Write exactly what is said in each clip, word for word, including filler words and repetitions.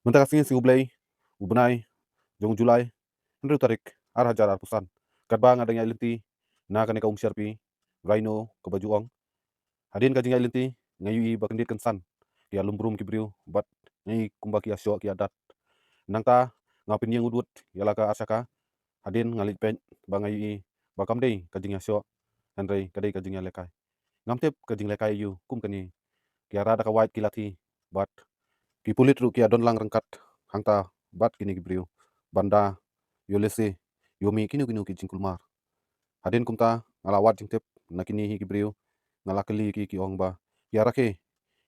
Mynta ka sngi sngi U Blei, u bnai jong u July, hynriew tarik, ar hajar arphew san. Katba nga dang ïaid lynti na kane ka um sharpi, Rhino kaba ju ong. Hadien ka jingïaid lynti, nga ïohi ba kyndit kynsan ki ïalum brum ki briew, bad nga ïohi kumba ki ïashoh ki ïadat. Nangta nga pynïeng ud ud ïa la ka ar shaka, hadien nga leit peit ba nga ïohi ba kam dei ka jingïashoh, hynrei ka dei ka jingïalehkai. Ngam tip ka jinglehkai aïu kum kane. Ki ïarad da ka wait ki lathi, bad ki pulit ruh ki ïadon lang ryngkat hangta bad kine ki briew ban da ïoh lehse, ïoh mih kino kino ki jingkulmar. Hadien kumta nga la wad jingtip na kine hi ki briew, nga la kylli ki, ki ong ba ki ïa rakhe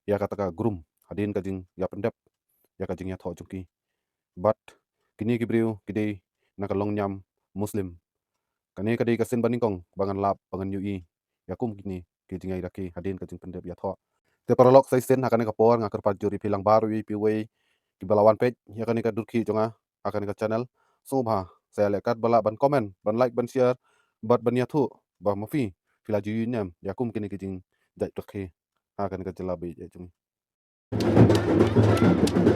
ïa kata ka grum hadien ka jingïapyndep ïa ka jingïathoh jong ki. Bad kine ki briew ki dei na ka longniam Muslim. Kane ka dei ka sien ba nyngkong ba ngan lap ba ngan ïohi ïa kum kine ki jingïarakhe hadien ka jingpyndep ïathoh. Te paralok, sa shisien ha kane ka por nga kyrpad jur ïa phi lang baroh, ïa phi wei kiba la wan peit ïa kane ka durkhih jong nga ha kane ka channel. Sngewbha sa ïaleh katba lah ban comment, ban like, ban share, bad ban ïathuh ba ma phi phi la ju ïohi ne em ïa kum kine ki jingjait rakhe ha kane ka jylla ba ïeit jong ngi.